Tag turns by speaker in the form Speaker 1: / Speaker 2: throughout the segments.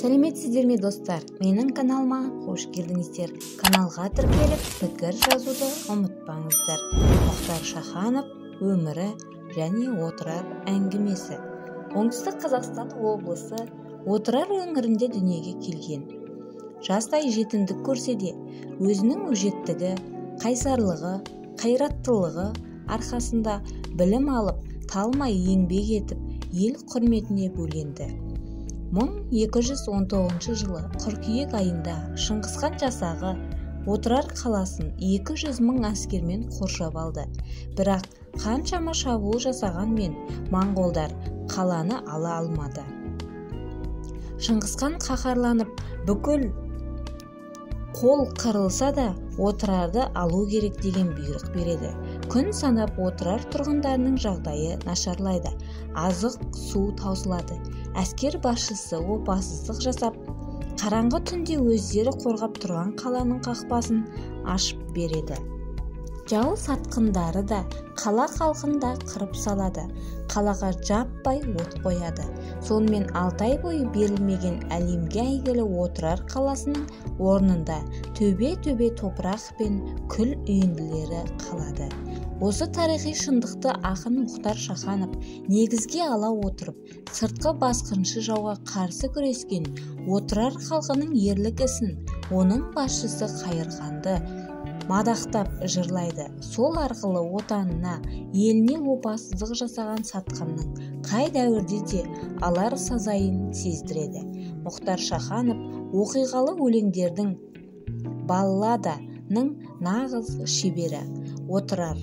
Speaker 1: Сәлеметсіздер ме, достар? Менің каналыма қош келдіңіздер. Каналға тіркеліп, пікір жазуды ұмытпаңыздар. Мұхтар Шаханов өмірі және Отырар әңгімесі. Оңтүстік Қазақстан облысы Отырар өңірінде дүниеге келген. Жастай жетімдік көрсе де, өзінің өжеттігі, қайсарлығы, қайраттылығы арқасында білім алып, талмай еңбек етіп, ел құрметіне бөленді. 1219 жылы қыркүйек айында Шыңғысхан жасағы Отырар қаласын 200 мың әскермен қоршап алды. Бірақ қаншама шабуыл жасағанмен моңғолдар қаланы ала алмады. Шыңғысхан қаһарланып, бүкіл қол қырылса да Отырарды алу керек деген бұйрық береді. Күн санап Отырар тұрғындарының жағдайы нашарлайды. Азық, су таусылады. Әскер басшысы опасыздық жасап, қараңғы түнде өздері қорғап тұрған қаланың қақпасын ашып береді. Жау сатқындары да, қала халқын да қырып салады. Қалаға жаппай от қояды. Сонымен 6 ай бойы берілмеген әлемге әйгілі Отырар қаласының орнында төбе-төбе топырақ пен күл үйінділері қалады. Осы тарихи шындықты ақын Мұхтар Шаханов негізге ала отырып, сыртқы басқыншы жауға қарсы күрескен Отырар халқының ерлік ісін, оның басшысы Қайырханды мадақтап жырлайды. Сол арқылы отанына, еліне опасыздық жасаған сатқынның қай дәуірде де алар сазайын сездіреді. Мұхтар Шаханов оқиғалы өлеңдердің, балладаның нағыз шебері. Отырар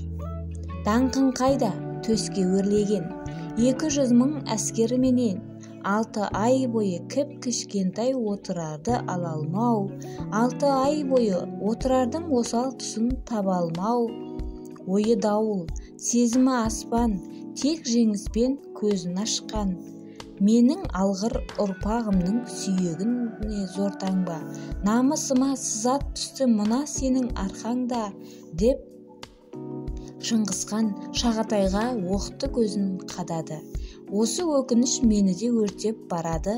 Speaker 1: даңқың қайда төске өрлеген, 200 мың әскерменен 6 ай бойы кіп-кішкентай Отырарды ала алмау, 6 ай бойы Отырардың осал тұсын таба алмау, ойы дауыл, сезімі аспан, тек жеңіспен көзін ашқан. Менің алғыр ұрпағымның сүйегіне зор таңба, намысыма сызат түсті мына сенің арқаңда, деп Шыңғысхан Шағатайға оқты көзін қадады. Осы өкініш мені де өртеп барады.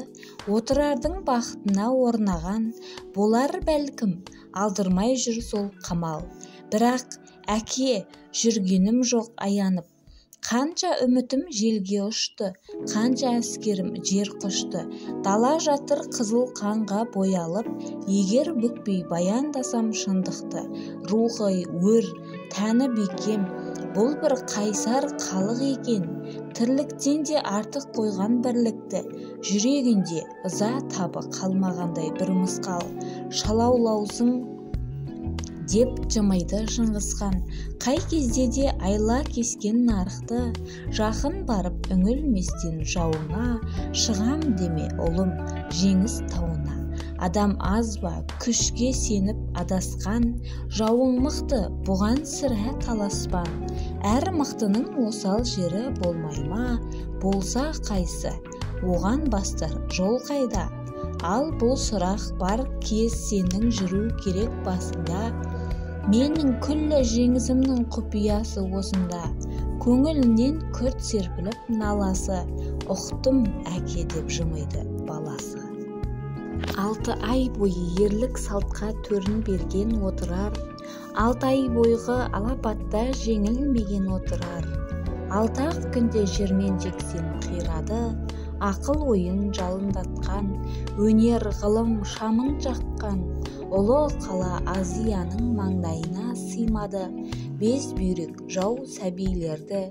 Speaker 1: Отырардың бақытына орнаған болар бәлкім, алдырмай жүр сол қамал. Бірақ әке, жүргенім жоқ аянып. Қанша үмітім желге ұшты, қанша әскерім жер құшты. Дала жатыр қызыл қанға боялып, егер бүкпей баяндасам шындықты. Рухы өр, тәні бекем, бұл бір қайсар халық екен. Тірліктен де артық қойған бірлікті, жүрегінде ыза табы қалмағандай бір мысқал. Шалаулаусың деп жымиды Шыңғысхан. Қай кезде де айла кескен нарықты, жақын барып үңілместен жауыңа, шығам деме ұлым жеңіс тауына. Адам аз ба, күшке сеніп адасқан, жауың мықты, бұған сірә таласпан. Әр мықтының осал жері болмай ма, болса қайсы, оған бастар жол қайда? Ал бұл сұрақ бар кез сенің жүру керек басында. Менің күллі жеңісімнің құпиясы осында. Көңілінен күрт серпіліп наласы, ұқтым әке деп жымиды баласы. 6 ай бойы ерлік салтқа төрін берген Отырар, 6 ай бойғы алапатта жеңілмеген Отырар. 6-ақ күнде жермен жексен қирады, ақыл ойын жалындатқан, өнер ғылым шамын жаққан, ұлы қала Азияның маңдайына сыймады. Без бүйрек жау сәбилерді,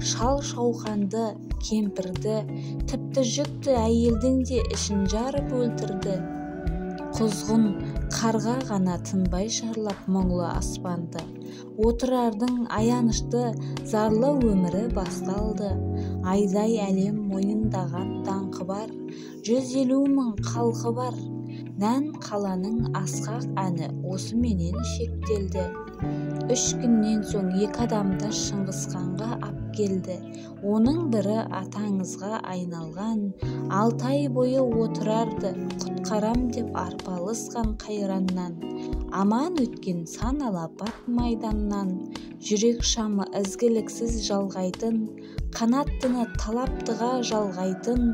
Speaker 1: шал шауқанды, кемпірді, тіпті жүкті әйелдің де ішін жарып өлтірді. Құзғын қарға ғана тынбай шарлап мұңлы аспанды. Отырардың аянышты зарлы өмірі басталды. Айдай әлем мойындаған даңқы бар, 150 мың халқы бар. Нән қаланың асқақ әні осыменен шектелді. 3 күннен соң 2 адамды Шыңғысханға ап келді. Оның бірі атаңызға айналған, 6 ай бойы Отырарды құтқарам деп арпалысқан қайраннан, аман өткен сан алапат майданнан, жүрек шамы ізгіліксіз жалғайтын, қанаттыны талаптыға жалғайтын,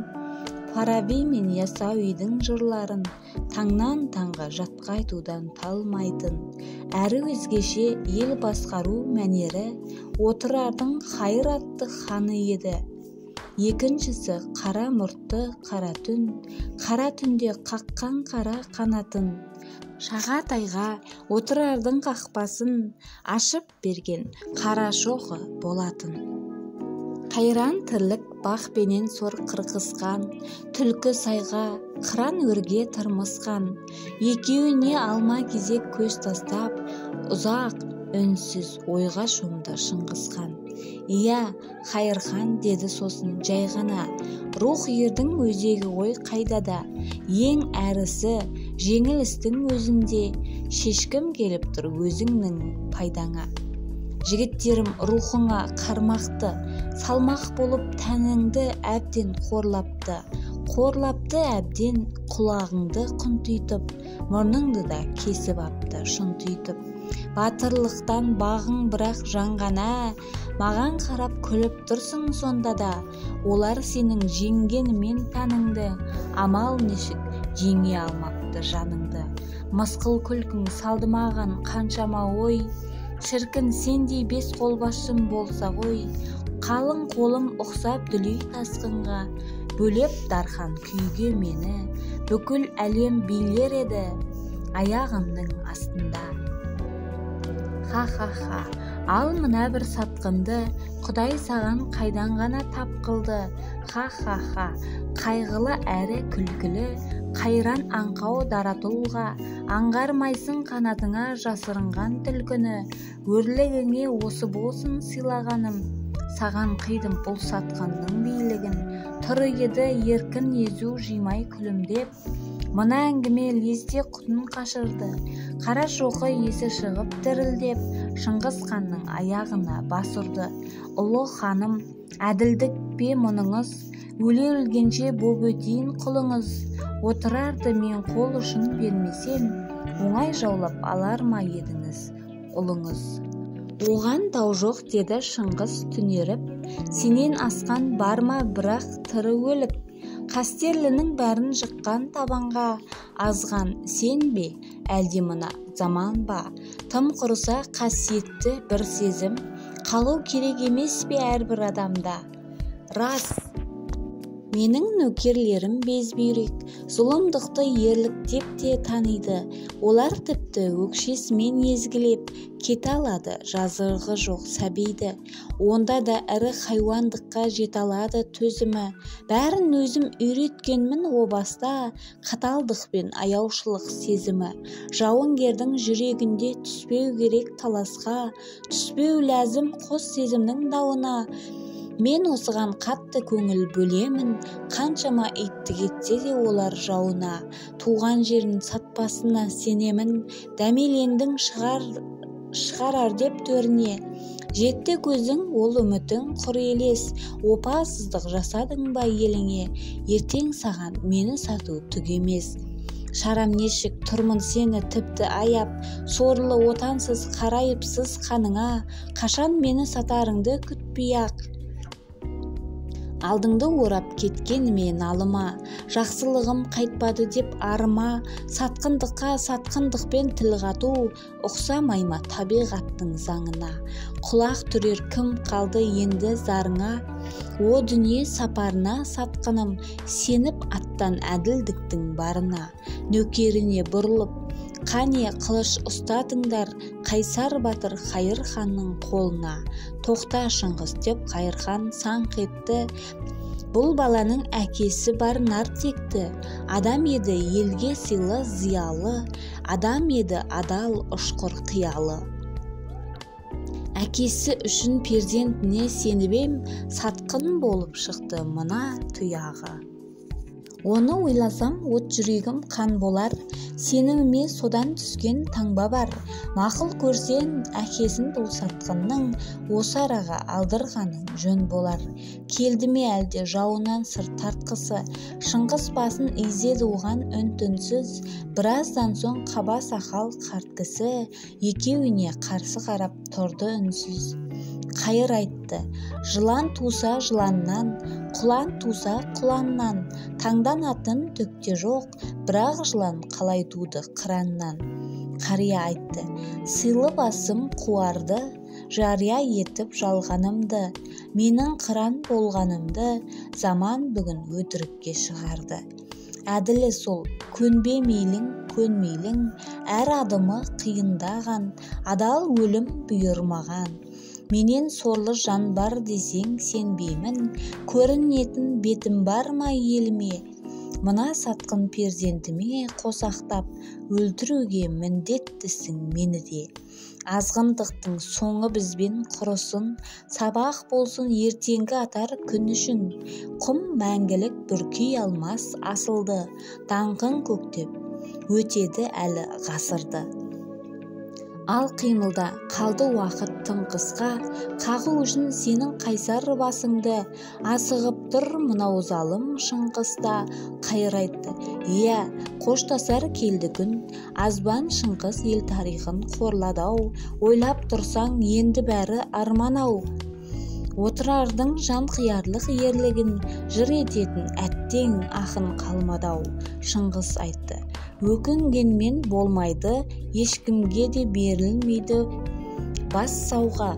Speaker 1: Фараби мен Ясауидің жырларын таңнан таңға жатқа айтудан талмайтын. Әрі өзгеше ел басқару мәнері Отырардың Қайыр атты ханы еді. Екіншісі қара мұртты қара түн, қара түнде қаққан қара қанатын. Шағатайға Отырардың қақпасын ашып берген Қарашоқы болатын. Қайран тірлік бақ пенен сор қырқысқан, түлкі сайға, қыран өрге тырмысқан. Екеуіне алма кезек көз тастап, ұзақ үнсіз ойға шомды Шыңғысхан. Иә, Қайырхан, деді сосын жай ғана, рух ердің өзегі ғой қайда да. Ең әрісі жеңіл істің өзінде шешкім келіп тұр өзіңнің пайдаңа. Жігіттерім рухыңа қармақты, салмақ болып тәніңді әбден қорлапты. Қорлапты әбден құлағыңды құнтитып, мұрныңды да кесіп апты шұнтитып. Батырлықтан бағың бірақ жанған ә, маған қарап күліп тұрсың сонда да. Олар сенің жеңгенімен тәніңді, амал нешік жеңе алмапты жаныңды. Мысқыл күлкің салды маған қаншама ой, шіркін сендей бес қолбасшым болса ғой. Қалың қолым ұқсап дүлей тасқынға, бөлеп дархан күйге мені, бүкіл әлем билер еді аяғымның астында. Ха-ха-ха, ал мына бір сатқынды Құдай саған қайдан ғана тап қылды. Ха-ха-ха, қайғылы әрі күлкілі, қайран аңқау дара тұлға, аңғармайсың қанатыңа жасырынған түлкіні. Өрлігіңе осы болсын сыйлағаным, саған қидым бұл сатқынның билігін. Тұр еді еркін езу жимай күлімдеп, мына әңгіме лезде құтын қашырды. Қарашоқы есі шығып дірілдеп, Шыңғыс ханның аяғына бас ұрды. Ұлы ханым, әділдік пе мұныңыз? Өле-өлгенше боп өтейін құлыңыз. Отырарды мен қол ұшын бермесем, оңай жаулап алар ма едіңіз ұлыңыз? Оған дау жоқ, деді Шыңғыс түнеріп, сенен асқан бар ма бірақ тірі өлік? Қастерлінің бәрін жыққан табанға азған сен бе, әлде мына заман ба? Тым құрыса қасиетті бір сезім қалу керек емес пе әрбір адамда? Рас, менің нөкерлерім безбүйрек, зұлымдықты ерлік деп те таниды. Олар тіпті өкшесімен езгілеп кете алады жазығы жоқ сәбиді. Онда да ірі хайуандыққа жете алады төзімі. Бәрін өзім үйреткенмін о баста, қаталдық пен аяушылық сезімі. Жауынгердің жүрегінде түспеу керек таласқа, түспеу ләзім қос сезімнің дауына. Мен осыған қатты көңіл бөлемін, қаншама иттік етсе де олар жауына. Туған жерін сатпасына сенемін, дәмелендің шығарар деп төріне. Жетті көзің, ол үмітің құр елес, опасыздық жасадың ба еліңе? Ертең саған мені сату түк емес. Шарам нешік тұрмын сені тіпті аяп, сорлы отансыз қарайыпсыз қаныңа, қашан мені сатарыңды күтпей-ақ. Алдыңды орап кеткеніме налыма, жақсылығым қайтпады деп арыма, сатқындыққа сатқындықпен тіл қату, ұқсамай ма табиғаттың заңына? Құлақ түрер кім қалды енді зарыңа? О дүние сапарына сатқыным, сеніп аттан әділдіктің барына. Нөкеріне бұрылып, қане қылыш ұстатыңдар, Қайсар батыр Қайыр ханның қолына. Тоқта Шыңғыс деп Қайырхан саңқ етті. Бұл баланың әкесі бар нар текті. Адам еді елге сыйлы зиялы, адам еді адал ұшқыр қиялы. Әкесі үшін перзентіне сеніп ем, сатқын болып шықты мына тұяғы. Оны ойласам, от жүрегім қан болар, сеніміме содан түскен таңба бар. Мақұл көрсең, әкесін бұл сатқынның осы араға алдырғаның жөн болар. Келді ме әлде жауынан сыр тартқысы? Шыңғыс басын изеді оған үн-түнсіз. Біраздан соң қаба сақал қарт кісі екеуіне қарсы қарап тұрды үнсіз. Қайыр айтты: жылан туса жыланнан, құлан туса құланнан, таңданатын түк те жоқ, бірақ жылан қалай туды қыраннан? Қария айтты: сыйлы басым қуарды, жария етіп жалғанымды, менің қыран болғанымды заман бүгін өтірікке шығарды. Әділі сол, көнбе мейлің, көнмейлің, әр адымы қиындаған, адал өлім бұйырмаған. Менен сорлы жан бар десең сенбеймін, көрінетін бетім бар ма еліме? Мына сатқын перзентіме қосақтап, өлтіруге міндеттісің мені де. Азғындықтың соңы бізбен құрысын, сабақ болсын ертеңгі атар күн үшін. Құм мәңгілік бүркей алмас асылды, даңқын көктеп өтеді әлі ғасырды. Ал қимылда қалды уақыт тым қысқа, қағу үшін сенің қайсар басыңды, асығып тұр мынау залым Шыңғыста. Қайыр айтты: иә, қоштасар келді күн, азбан Шыңғыс ел тарихын қорлады-ау, ойлап тұрсаң енді бәрі арман-ау. Отырардың жан қиярлық ерлігін жыр ететін әттең ақын қалмады-ау. Шыңғыс айтты: өкінгенмен болмайды, ешкімге де берілмейді бас сауға.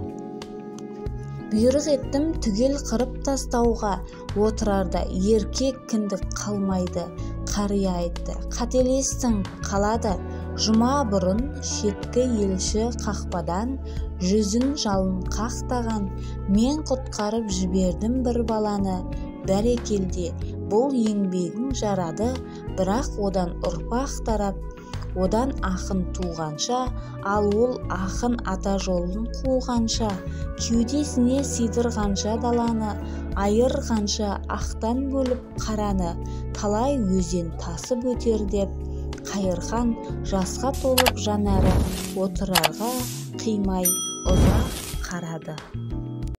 Speaker 1: Бұйрық еттім түгел қырып тастауға, Отырарда еркек кіндік қалмайды. Қария айтты: қателестің, қалады. Жұма бұрын шеткі елші қақпадан жүзін жалын қақтаған, мен құтқарып жібердім бір баланы. Бәрекелде, бұл еңбегің жарады, бірақ одан ұрпақ тарап, одан ақын туғанша, ал ол ақын ата жолын қуғанша, кеудесіне сыйдырғанша даланы, айырғанша ақтан бөліп қараны, талай өзен тасып өтер деп Қайырхан жасқа толып жанары Отырарға қимай ұзақ қарады.